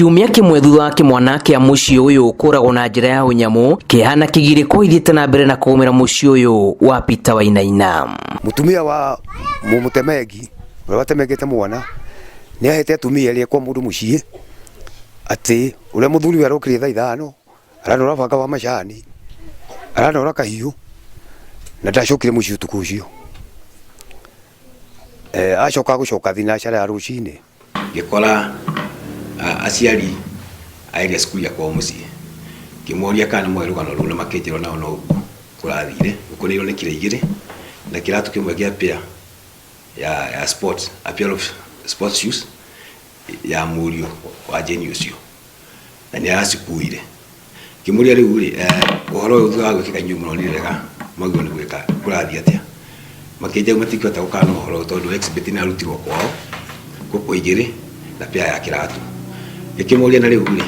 Kiumia kĩmwe thutha wa kĩmwana kĩa mũciĩ ũyũ kũragwo na njĩra ya ũnyamũ, kĩeha na kĩgirĩko ithiĩte na mbere na kũgũmĩra mũciĩ ũyũ wa Peter Wainaina. Mutumia wa mũmũtemengi ũrĩa watemengete mwana nĩ ahete atumia erĩ kwa mũndũ mũciĩ atĩ ũrĩa mũthuri we arokire thaa 5 aranora banga wa macani aranora kahiũ na ndacokire mũciĩ ũtukũ ũcio. Acoka gũcoka thinacara ya rũcinĩ. Ngĩkora aciari a Elias Kuria kwao mũciĩ, ngĩmoria kana nĩ moĩ rũgano rũu na makĩnjĩra nao no ũguo kũrathire. Ngũkũ nĩ ironekire 2 na kĩratũ kĩmwe kĩa pair ya sports, a pair of sports shoes ya mũriũ wa Jane ũcio, na nĩ aracikuire. Ngĩmũria rĩu rĩ, ũhoro ũyũ thutha wa gwĩkĩka inyuĩ mũronire wega mwagĩrĩirwo nĩ gwĩka kũrathiĩ atĩa? Makĩnjĩra matingĩhota gũkana ũhoro ũyũ tondũ exhibit nĩ arutirwo kwao ngũkũ 2 na pair ya kĩratũ. Ngĩkĩmũria na rĩu rĩ,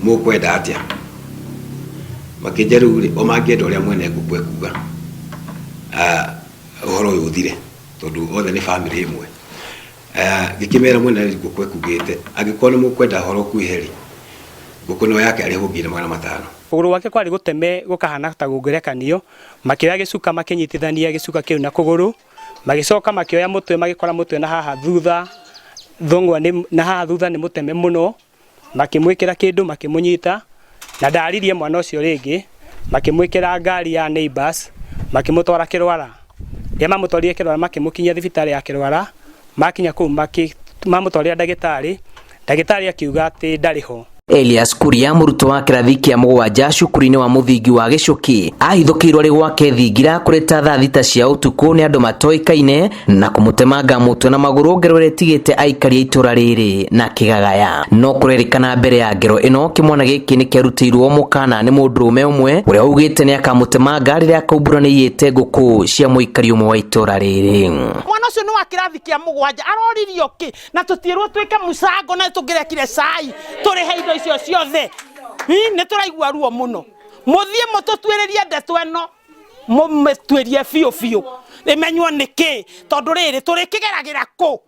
mũkwenda atĩa? Makĩnjĩra rĩu rĩ, o mangĩenda ũrĩa mwene ngũkũ ekuga, ũhoro ũyũ ũthire tondũ othe nĩ family ĩmwe. Ngĩkĩmera mwene ngũkũ ekugĩte angĩkorwo nĩ mũkwenda ũhoro ũkuĩhe rĩ, ngũkũ no yake arĩhwo 500,000. Kũgũrũ gwake kwarĩ gũteme gũkahana ta gũngerekanio, makĩoya gĩcuka makĩnyitithania gĩcuka kĩu na kũgũrũ, magĩcoka makĩoya mũtwe magĩkora mũtwe na haha thutha thũng'wa nĩ na haha thutha nĩ mũteme mũno, makĩmwĩkĩra kĩndũ makĩmũnyita na ndaririe mwana ũcio rĩngĩ, makĩmwĩkĩra ngari ya neighbors makĩmũtwara Kĩrwara. Rĩrĩa mamũtwarire Kĩrwara makĩmũkinyia thibitarĩ ya Kĩrwara, makinya kũu mamũtwarĩra ndagĩtarĩ, ndagĩtarĩ akiuga atĩ ndarĩ ho. Elias Kuria mũrutwo wa kĩrathi kĩa 7 cukuru-inĩ wa mũthingi wa Gĩcũkĩ ahithũkĩirwo arĩ gwake thingira kũrĩ ta thaa 6 cia ũtukũ nĩ andũ matoĩkaine na kũmũtemanga mũtwe na magũrũ ngero ĩrĩa ĩtigĩte aikari a itũra rĩrĩ na kĩgagaya. No kũrerĩkana mbere ya ngero ĩno kĩmwana gĩkĩ nĩ kĩarutĩirwo mũkana nĩ mũndũrũme ũmwe ũrĩa augĩte nĩ akamũtemanga rĩrĩa akaumbũra nĩ aiyĩte ngũkũ cia mũikari ũmwe wa itũra rĩrĩ. Mwana ũcio nĩ wa kĩrathi kĩa 7 aroririo kĩ na tũtiĩrwo twĩke mũcango na tũngĩrekire cai tũrĩhe indo icio ciothe. Nĩ tũraigua ruo mũno. Mũthiĩ mũtũtuĩrĩrie ndeto ĩno, mũmĩtuĩrie biũ biũ ĩmenywo nĩ kĩ, tondũ rĩrĩ tũrĩkĩgeragĩra kũ,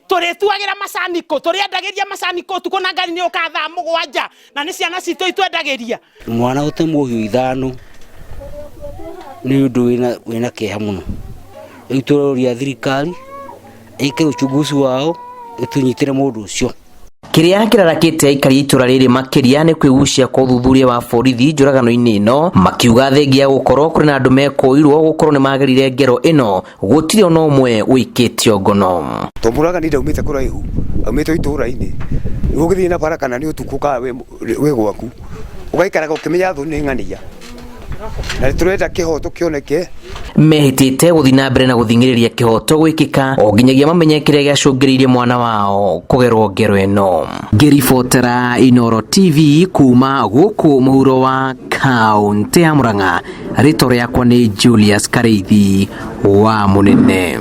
tũrĩtuagĩra macani kũ, tũrĩendagĩria macani kũ ũtukũ na ngari nĩ yũkaga thaa 7 na nĩ ciana citũ itwendagĩria. Mwana gũtemwo hiũ 5 nĩ ũndũ wĩna kĩeha mũno. Rĩu tũroria thirikari ĩke uchunguzi wao ĩtũnyitĩre mũndũ ũcio. Kĩrĩa kĩrarakĩte aikari a itũra rĩrĩ makĩria nĩ kwĩgucia kwa ũthuthuria wa borithi njũragano-inĩ ĩno, makiuga thengia ya gũkorwo kũrĩ na andũ mekũirwo gũkorwo nĩ magerire ngero ĩno gũtirĩ ona ũmwe ũikĩtio ngono. To mũragani ndaumĩte kũraihu, aumĩte itũra-inĩ. Nĩguo ũgĩthiĩ na bara kana nĩ ũtukũ kana wĩ gwaku, ũgaikaraga ũkĩmenya thũ nĩ ng'ania. Na tũrenda kĩhoto kĩoneke. Mehĩtĩte gũthiĩ na mbere na gũthing'ĩrĩria kĩhoto gwĩkĩka o nginyagia mamenye kĩrĩa gĩacũngĩrĩirie mwana wao kũgerwo ngero ĩno. Ngĩribotera Inooro TV kuma gũkũ mũhuro wa kaũntĩ ya Murang'a, rĩtwa rĩakwa nĩ Julius Karĩithi wa Mũnene.